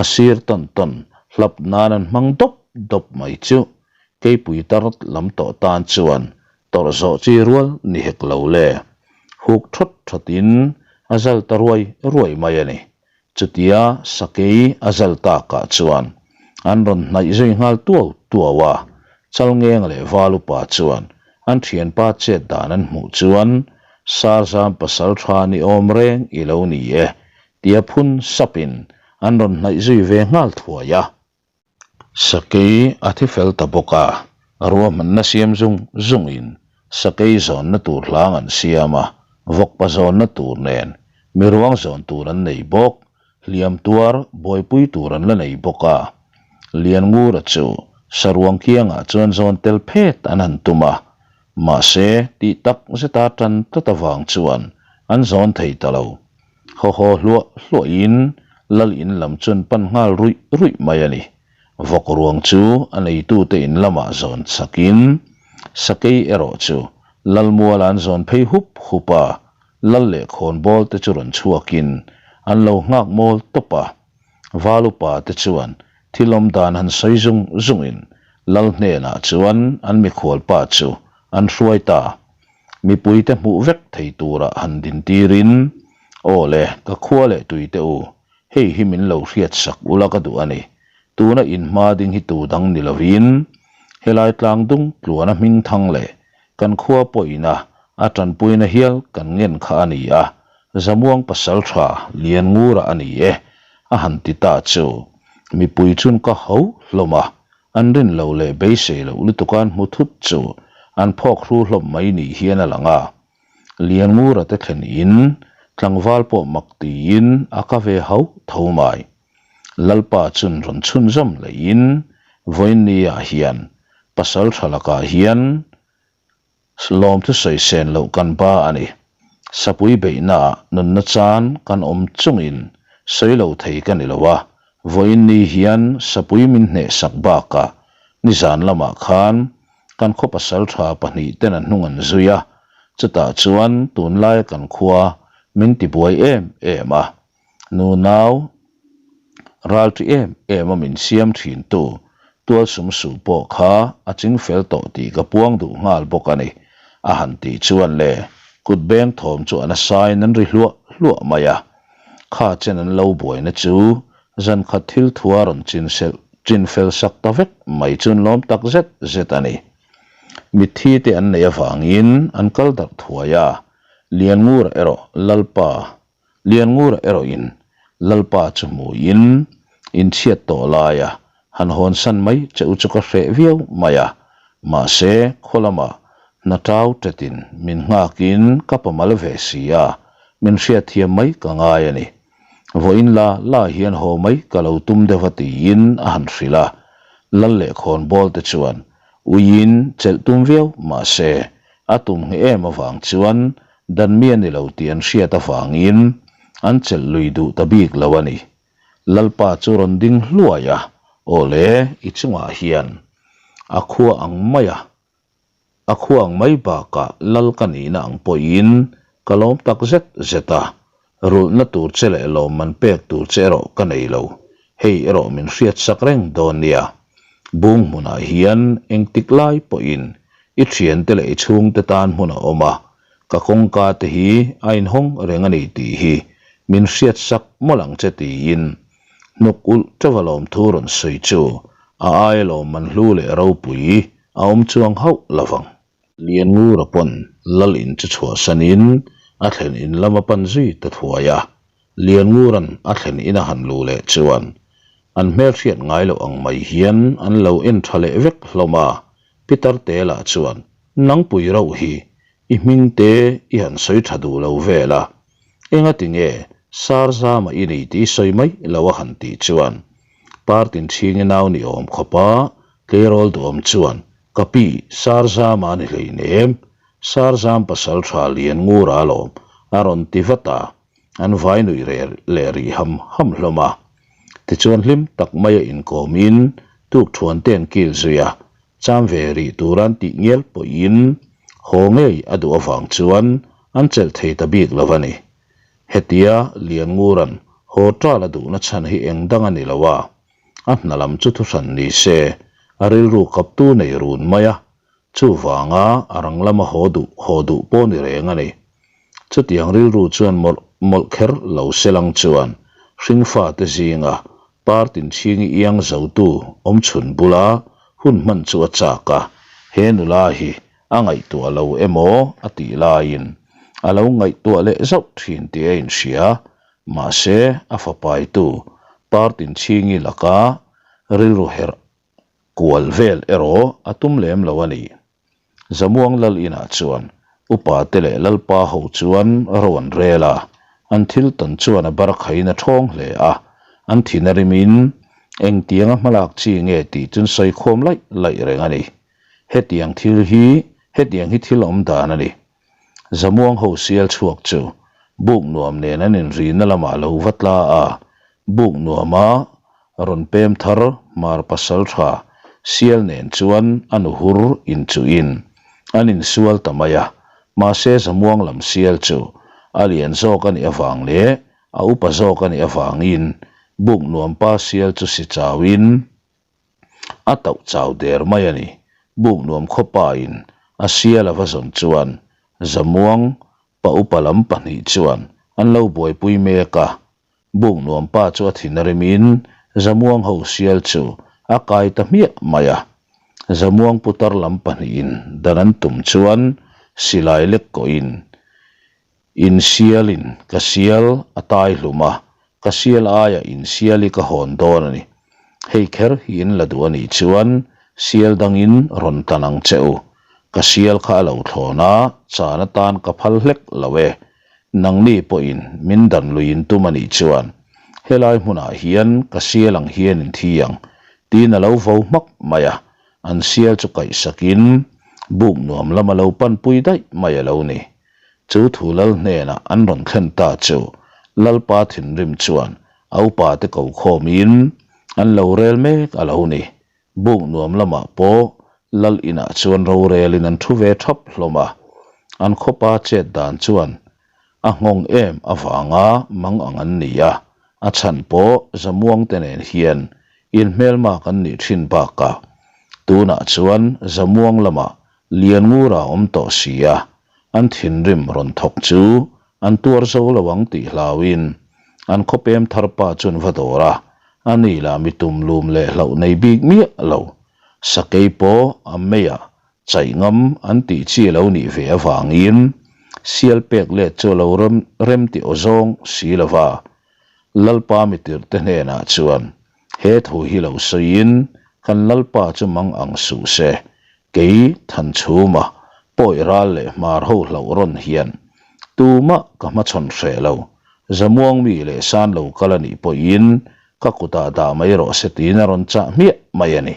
a sir tawn tawn hlap nan an hmang dawp dawp mai chu keipui tar lam tawh tan chuan tawrh zawh chi rual ni hek lo le. Huk thawt thawtin a zal ta ruai ruai mai a ni. Chutia sakei a zal takah chuan an rawn hnaih zui nghal tuau tuau a, Chalngeng leh Valupa chuan an thianpa chet dan an hmuh chuan Sarzam pasal tha ni awm reng i lo ni e tia phun sapin an rawn hnaih zui ve nghal thuai a. Sakei a thi fel ta bawk a, ruahmanna siam zung zungin sakei zawnna tur hlang an siam a, vawkpa zawnna tur nen miruang zawn tur an nei bawk. Hliam tuar buaipui tur an la nei bawk a, Lianngura chu saruang kiangah chuan zawn tel phet an han tum a, mahse tih tak zeta tan tlat avang chuan an zawn thei ta lo. Haw haw hluah hluahin lal in lam chuan pan nghal ruih ruih mai a ni. Vawk ruang chu a neitute in lamah zawn chakin sakei erawh chu Lalmuala an zawn phei hup hup a, Lal leh khawnbawl te chu rawn chhuakin an lo nghak mawl tawp a. Val upa te chuan thil awm dan han sawi zung zungin Lal hnenah chuan an mikhual pa chu an hruai ta. Mipui te hmuh vek thei turah han din tirin, Aw le, ka khua leh tui te u, hei hi min lo hriat sak ula ka duh a ni. Tuna inhma ding hi tu dang ni lovin helai tlang dung tluana hming thang leh Kan khua pawhina a tanpuina hial kan ngen kha a ni a, Zamuang pasal tha Lianngura a ni e, a han ti ta chu. Mipui chun ka ho hlawm a, an rin lo leh beisei loh lutuk an hmu thut chu an phawk hru hlawm mai ni hian a lang a. Lianngura te thlen in tlangval pawh mak tiin a ka ve ho tho mai. Lalpa chun rawn chhunzawm leiin vawiinniah hian pasal tha lakah hian lawmthu sawi sen loh kan ba a ni. Sapui beihnaah nunna chan kan awm chungin sawi lo thei ka ni lo a, vawiinni hian sapui min hnehsak bakah nizan lamah khan kan khaw pasal tha pahnih ten a hnung an zui a, chutah chuan tunlaia kan khua min tibuai em em a. Nunau ralṭi em em a min siam ṭhintu tual sum suh pawh kha a ching fel tawh tih ka puang duh nghal bawk a ni, a han tih chuan le kut beng thawm chu a nasain an ri hluah hluah mai a. Kha chen an lo buaina chu zan khat thil thua rawn chin fel sak ta vek mai chu an lawm tak zet zet a ni. Mitthi te an neih avangin an kal darh thuai a, Lianngura erawh Lalpa Lianngura erawhin Lalpa chu hmuin inchhiat tawh laia han hawnsan mai che u chu ka hreh viau mai a, mahse khaw lamah hna tau tetin min nghakin ka pamal ve si a, min hriatthiam mai ka ngai a ni. Vawiin la la hian haw mai ka lo tum deuh a tiin a han hrilh a, Lal leh khawnbawl te chuan uiin chelh tum viau mahse a tum ngheh em avang chuan Dan mi a ni lo tih an hriat avangin an chelh lui duh ta bik lo a ni. Lalpa chu rawn ding hluai a, Aw le, i chungah hian a khua ang mai a, a khua ang mai bakah lal ka nihna ang pawhin ka lawm tak zet zet a, rulhna tur che leh lawmman pek tur che erawh ka nei lo, hei erawh min hriatsak reng dawn nia. Bung hmunah hian engtik lai pawhin i thiante leh i chhungte tan hmun a awm a, ka kawngka te hi a inhawng reng a ni tih hi min hriatsak mawlh ang che tiin hnuk ulh teuh a lawmthu rawn sawi chu a aia lawmman hlu leh ropui a awm chuang hauh lo vang. Lianngura pawn lal in chu chhuahsanin a thlen in lam a pan zui ta thuai a, Lianngura'n a thlen in a han lu leh chuan an hmelhriat ngai loh ang mai hian an lo en tha leh vek hlawm a. Pitar te lah chuan, Nangpui rauh hi, i hming te i han sawi tha duh lo vel a, engati nge Sarzama i ni tih i sawi mai lo a han tih chuan Partinchhingi nau ni awm khawpa tleirawl duhawm chuan, Ka pi, Sarzama a ni hleinem, Sarzam pasal tha lian ngur a lawm a rawn ti vat a, an vai nuih reh leh rih ham ham hlawm a. Tichuan hlim tak maia inkawmin tukthuan te an kil zui a, cham ve rih tura an tih ngial pawhin haw ngei a duh avang chuan an chelh thei ta bik lo a ni. Hetia Lianngura'n haw ṭal a duhna chhan hi eng dang a ni lo a, a hna lam chu thuhran ni se a rilru kaptu nei run mai a, Chuvanga a rang lama haw duh haw duh pawh ni reng a ni. Chutiang rilru chuan mawlh mawlh kher lo se lang chuan hringfate zinga Partinchhingi iang zotu awmchhun bula hun hman chu a chak a, he nula hi a ngaihtuah lo emaw a tih laiin a lo ngaihtuah leh zauh thin tih a inhria. Mahse, a fapaitu Partinchhingi laka rilru herh Kual vel erawh a tum lem lo a ni. Zamuang lal inah chuan upa te leh lalpa ho chuan ro an rel a, an thil tawn chuan a barakhaiin a thawng hle a, an thin a rimin engtianga hmalak chi nge tih chun sawi khawm laih laih reng a ni. Hetiang thil hi hetiang hi thil awm dan a ni. Zamuang ho sial chhuak chu buk nuam nen an inrihna lamah lo va tla a, buk nuama rawn pem thar hmar pasal tha sial nen chuan a nu hur inchuhin an insual ta mai a, mahse Zamuang lam sial chu a lian zawk a nih avang leh a upa zawk a nih avangin buk nuam pa sial chu si chauhin A tauh chau der mai a ni. Buk nuam khawpa in a sial a va zawn chuan Zamuang pa upa lam pahnih chuan an lo buaipui mek a. Buk nuam pa chu a thin a rim in Zamuang ho sial chu a kai ta hmiah mai a. Zamuang putar lam pahnih in dan an tum chuan silai lek kawh in Insialin ka sial a tai hlum a, ka sial aia insial hi ka hawn dawn a ni. Hei kher hi in la duh a nih chuan sial dangin rawn tlan ang che u. Ka sial kha a lo thlawn a, chan atan ka phal hlek lo e. Nangni pawhin min dan lui in tum a nih chuan helai hmunah hian ka sial ang hian in thi ang, tiin a lo vo hmak mai a, an sial chu kaihsakin buk nuam lam a lo panpui daih mai a lo ni. Chu thu lal hnenah an rawn thlen ta chu Lalpa thinrim chuan a upate ko khawmin an lo rel mek a lo ni. Buk nuam lamah pawh lal inah chuan rorelin an thu ve thap hlawm a, an khawpa chet dan chuan a nghawng em avanga mang ang an ni a, a chhan pawh Zamuangte nen hian inhmelmak an nih thin bakah tunah chuan Zamuang lamah Lianngura awm tawh si a, an thinrim rawn thawk chu an tuar zo lo ang tih hlauin an khawpem thar pa chuan va dawr a, a ni lah mi tum lum leh hlauh nei bik miah lo. Sakei pawh a meiah chaih ngam an tih chi a lo nih ve avangin sial pek let chu a lo rem tih aw zawng si lo va, Lalpa mitirhte hnenah chuan He thu hi lo sawiin kan Lalpa chu mang ang suh se, kei Thanchhuma pawi ral leh hmar ho hlauh rawn hian tumah ka hmachhawn hreh lo, Zamuang mi leh san lo kal a nih pawhin ka kutah dah mai rawh se tiin a rawn chah hmiah mai a ni.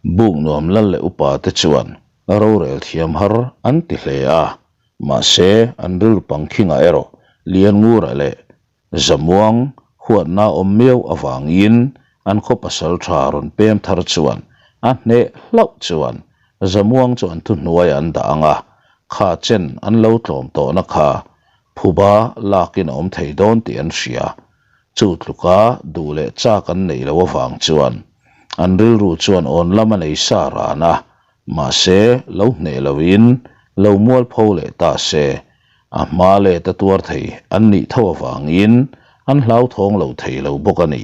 Buk nuam lal leh upa te chuan rorel thiam har an ti hle a, mahse an rilru pangkhingah erawh Lianngura leh Zamuang huatna awm miau avangin an khaw pasal tha rawn pem thar chuan a hneh hlauh chuan Zamuang chu an thuhnuaiah an dah ang a, kha chen an lo tlawm tawhna kha phuba lakin a awm thei dawn tih an hria. Chu tluka duh leh chak an neih loh avang chuan an rilru chuan awn lam a nei sa ran a, mahse lo hneh loin lo mualpho leh ta se, a hma let a tuar thei an nih tho avangin an hlauthawng lo thei lo bawk a ni.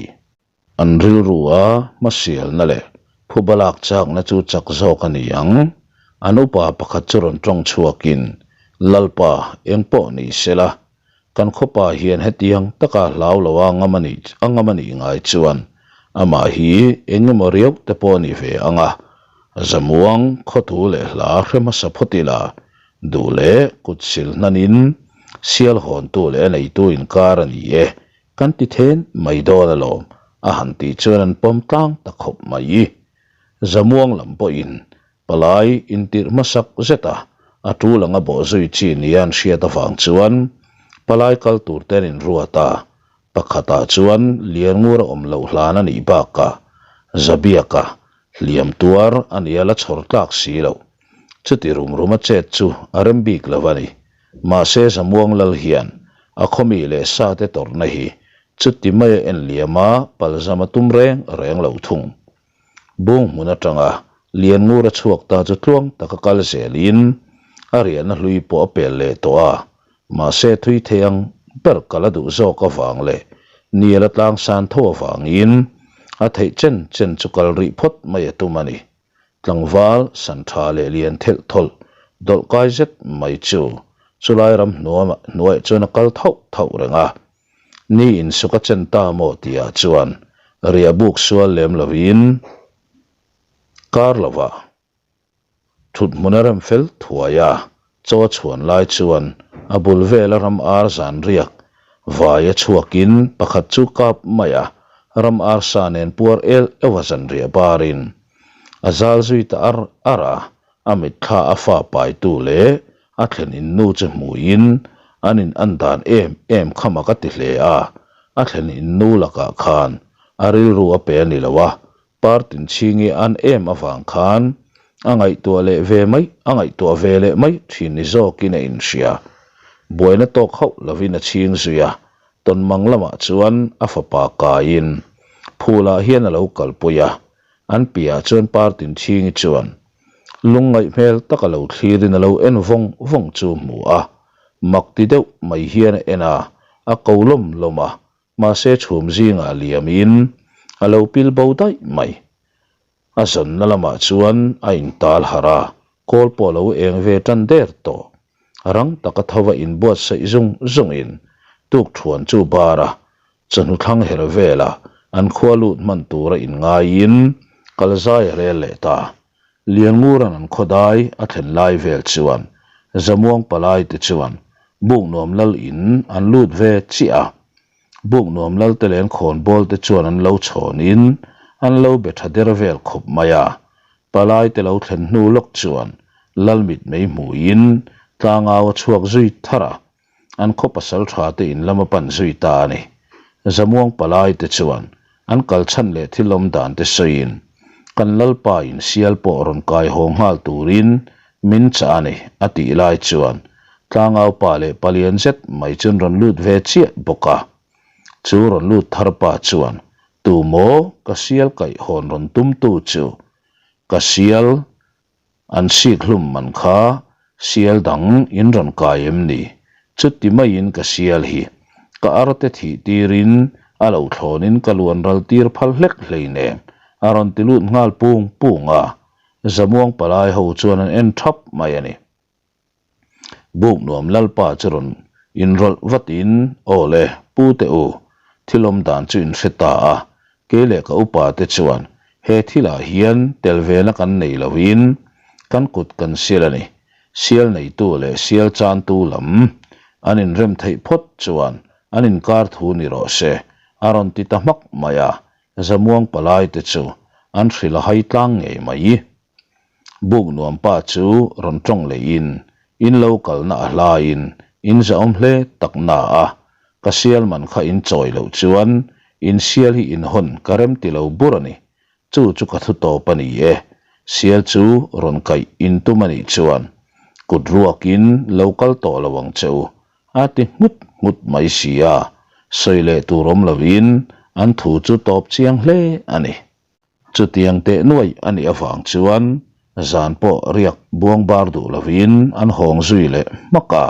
An rilru a hmasialna leh phuba lak chakna chu chak zawk a ni ang. An upa pakhat chu rawn tawng chhuakin, Lalpa, eng pawh ni sela, kan khawpa hian hetiang taka hlau lo a ngam a nih a ngam a nih ngai chuan amah hi eng emaw riau te pawh a ni ve ang a. Zamuang khawtu leh hla hre hmasa phawt ila, duh leh kut sil hnanin sial hawntu leh a neitu inkar a ni e, kan ti then mai dawn alawm, a han tih chuan an pawm tlang ta khawp mai. Zamuang lam pawhin palai intirh hmasak zet a, a tul anga bawh zui chi nia an hriat avang chuan palai kal tur te an inruat a, Pakhatah chuan Lianngura awm loh hlan a nih bakah Zabiaka hliam tuar a nia la chhawr tlak si loh. Chuti rum ruma chet chu a rem bik lo a ni. Mahse Zamuang Lal hian a khawmi leh sate tawrhna hi chuti maia en liama palzam a tum reng reng lo thung. Bung hmun atanga Lianngura chhuak ta chu tluang taka kal zelin a riahna hlui pawh a pel leh tawh a, Mahse thui thei ang ber ka la duh zawk avang leh ni a la tlang san tho avangin a theih chen chen chu kal rih phawt mai a tum a ni. Tlangval san tha leh lian thelh thawlh dawlh kai zet mai chu chulai ram hnuamah hnuaiah chuan a kal thauh thauh reng a. Ni insuk a chen ta maw tihah chuan riah buk sual lem lovin kar lovah Thut hmun a rem fel thuai a, chaw a chhuan lai chuan a bul vela ram ar zan riak vai a chhuakin pakhat chu kap mai a, ram ar sa nen puar el euh a zan riah barin a zal zui ta ar ar a, a mitthla a fa paitu leh a thlen in nu chu hmuin an in an dan em em kha mak a ti hle a, a thlen in nu lakah khan a rilru a pe a ni lo a, Partin chhingi an em avang khan a ngaihtuah leh ve mai, a ngaihtuah ve leh mai thin ni zawkin a inhria. Buaina tawk hauh lovin a chhing zui a, Tawnmang lamah chuan a fapa kaiin phulah hian a lo kalpui a, an piahah chuan Partin chhingi chuan lungngaih hmel taka lo thlirin a lo en vawng vawng chu hmu a, mak ti deuh mai hian a en a, a ko lawm lawm a, Mahse chhum zingah liamin a lo pil bo daih mai. A zawnna lamah chuan a intal harh a, kawl pawh a lo eng ve tan der tawh. Rang taka tho a inbuatsaih zung zungin tukthuan chu bar a, chawhnu thlang her velah an khua lut hman tura inngaiin kalzai a rel leh ta. Lianngura'n an khawdai a thlen lai vel chuan Zamuang palai te chuan Buknuam lal in an lut ve chiah a. Buknuam lal te leh an khawnbawl te chuan an lo chhawnin an lo be tha der vel khawp mai a. Palai te lo thlen hnu lawk chuan lal mitmei hmuiin tlangau a chhuak zui thar a. An khaw pasal tha te in lam a pan zui ta a ni. Zamuang palai te chuan an kal chhan leh thil awm dan te sawiin, Kan Lalpa in sial pawh rawn kai haw nghal turin min chah a ni, a tih lai chuan tlangau pa leh palian zet mai chuan rawn lut ve chiah bawk a. Chu rawn lut thar pa chuan, Tu maw ka sial kaih hawn rawn tumtu chu? Ka sial An sik hlum man kha sial dang in rawn kai em ni? Chuti maiin ka sial hi ka arte thih tirin a lo thlawnin ka luan ral tir phal hlek hleinem a rawn ti lut nghal pung pung a, Zamuang palai ho chuan an en thap mai a ni. Buk nuam Lalpa chu rawn inrawlh vatin, Aw le, pu teh u, thil awm dan chu in hre ta a, kei leh ka upa te chuan he thilah hian tel vena kan nei loin kan kut kan sial a ni. Sial neitu leh sial chantu lam an inrem theih phawt chuan an inkar thu ni rawh se, a rawn ti ta hmak mai a, Zamuang palai te chu an hrilh a hai tlang ngei mai. Buk nuam pa chu rawn tawng leihin in lo kalna a hlaiin in zahawm hle tak na a, ka sial man kha in chawi loh chuan in sial hi in hawn ka rem ti lo bur a ni, chu chu ka thu tawp a ni e, sial chu rawn kaih in tum a nih chuan kut ruakin lo kal tawh lo ang che u a ti nghut nghut mai si a, sawi leh tur awm lovin an thu chu tawp chiang hle a ni. Chutiang teh nuaih a nih avang chuan zan pawh riak buang bar duh lovin an hawng zui leh hmak a,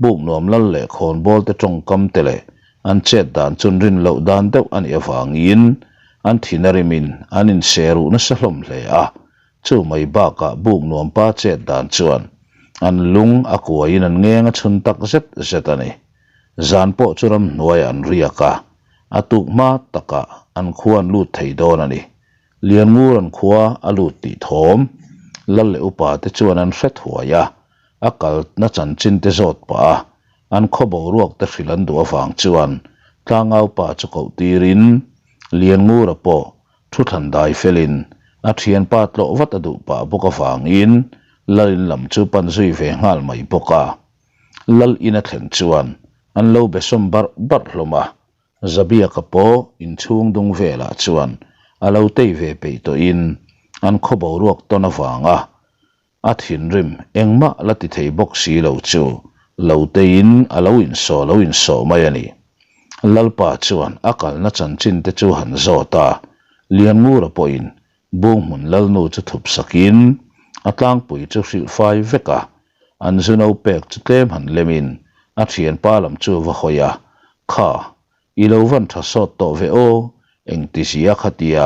buk nuam lal leh khawnbawl te tawngkam te leh an chet dan chun rin loh dan deuh a nih avangin an thin a rimin an inse ruh nasa hlawm hle a, chu mai bakah buk nuam pa chet dan chuan an lung a kuaiin an ngeng a chhun tak zet zet a ni. Zan pawh chu ramhnuaiah an riak a, a tuk hma takah an khua an lut thei dawn a ni. Lianngura'n khua a lut tih thawm Lal leh upa te chuan an hre thuai a, a kalna chanchin te zawt pah a, an khaw boruak te hrilh an duh avang chuan tlangau pa chu koh tirin Lianngura pawh thu thlan dai felin a thianpa tlawh vat a duh pah bawk avangin Lal in lam chu pan zui ve nghal mai bawk a. Lal in a thlen chuan an lo be sawm barh barh hlawm a, Zabiaka pawh inchhung dung velah chuan a lo tei ve peih tawhin an khaw boruak tawn avanga a thinrim engmah la ti thei bawk si lo chu lo teiin a lo insawh lo insawh mai a ni. Lalpa chuan a kalna chanchin te chu han zawt a, Lianngura pawhin Bunghmun Lalnu chu thup sakin a tlangpui chu hrilh fai vek a, an zu no pek chu tlem han lemin a thianpa lam chu va hawi a, Kha, i lo van tha sawt tawh ve aw, engti zia khatia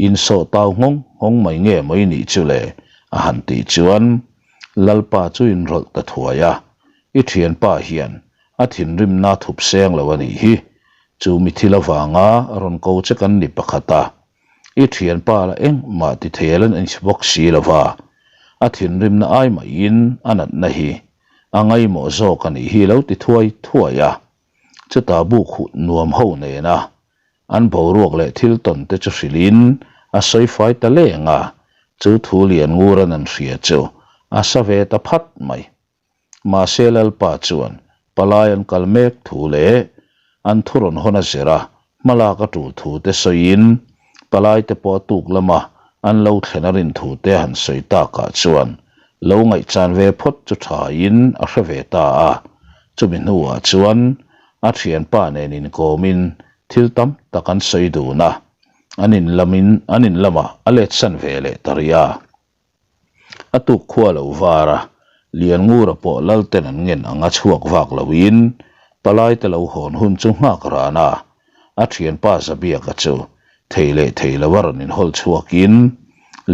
insawh tau nghawng nghawng mai nge maw i nih chu le? a han tih chuan Lalpa chu inrawlh ta thuai a, I thianpa hian a thinrimna thup seng lo a nih hi, chu mi thil avanga rawn ko che kan ni pakhat a, I thianpa la engmah ti thei a lan inchhe bawk si lo va, a thinrimna ai mahin a natna hi a ngaimawh zawk a nih hi lo ti thuai thuai a. Chutah buk huh nuam ho nena an boruak leh thil tawn te chu hrilhin a sawi fai ta leng a, chu thu lian nguran an hria chu a sa ve ta phat mai. Mahse Lalpa chuan palai an kal mek thu leh an thu rawn hawn a zir a, hmalak a tul thu te sawiin palai te pawh a tuk lama an lo thlen a rin thu te han sawi takah chuan lo ngaihchan ve phawt chu thain a hre ve ta a. Chumi hnuah chuan a thianpa nen inkawmin thil tam tak an sawi dun a, an in lamin an in lamah a letsan ve leh ta rih a. A tuk khua lo var a, Lianngura pawh Lalten an ngen ang a chhuak vak loin palaite lo hawn hun chu nghak ran a, a thianpa Zabiaka chu thei leh thei lo a rawn inhawl chhuakin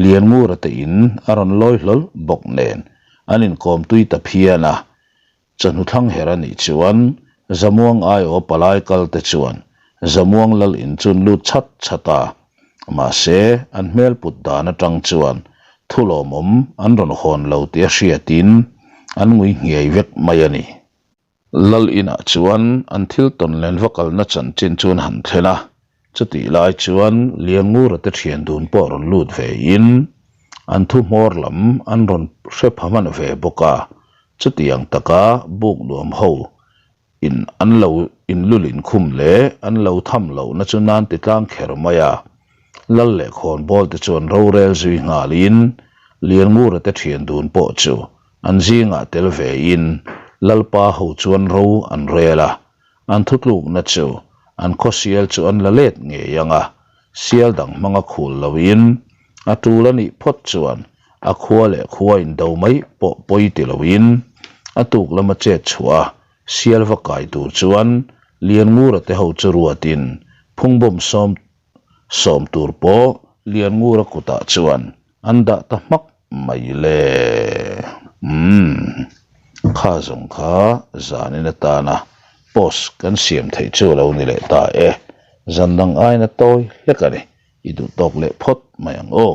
Lianngura te in a rawn lawi hlawl bawk nen an inkawm tui ta phian a, Chawhnu thlang her a nih chuan Zamuang aiaw palai kal te chuan Zamuang lal in chun lut chat chat a, mahse an hmel put dan atang chuan thu lawmawm an rawn hawn lo tih a hriatin an ngui nghiai vek mai a ni. Lal inah chuan an thil tawn len va kalna chanchin chu an han thlen a, Chutih lai chuan Liangngura te thian dun pawh rawn lut ve in an thu hmawr lam an rawn hre pha hman ve bawk a, chutiang taka buk nuam ho in an lo in lulin khum leh an lo tham lohna chu nan ti tlang kher mai a. Lal leh khawnbawl te chuan rorel zui nghal in Liangngura te thian dun pawh chu an zingah tel ve in Lalpa ho chuan ro an rel a, An thutlukna chu an khaw sial chu an la let ngei ang a, sial dang hmanga khul loin a tul a nih phawt chuan a khua leh khua indo mai pawh pawi ti loin a tuk lama chet chhuah a sial va kai tur chuan Lianngura te ho chu ruatin phungbawm sawm sawm tur pawh Lianngura kutah chuan An dah ta hmak mai le. Umm. Kha zawng kha zanin atana post kan siam theih chu a lo ni leh ta e. Zan dang aina tawi hlek a ni. I duh tawk leh phawt mai ang aw.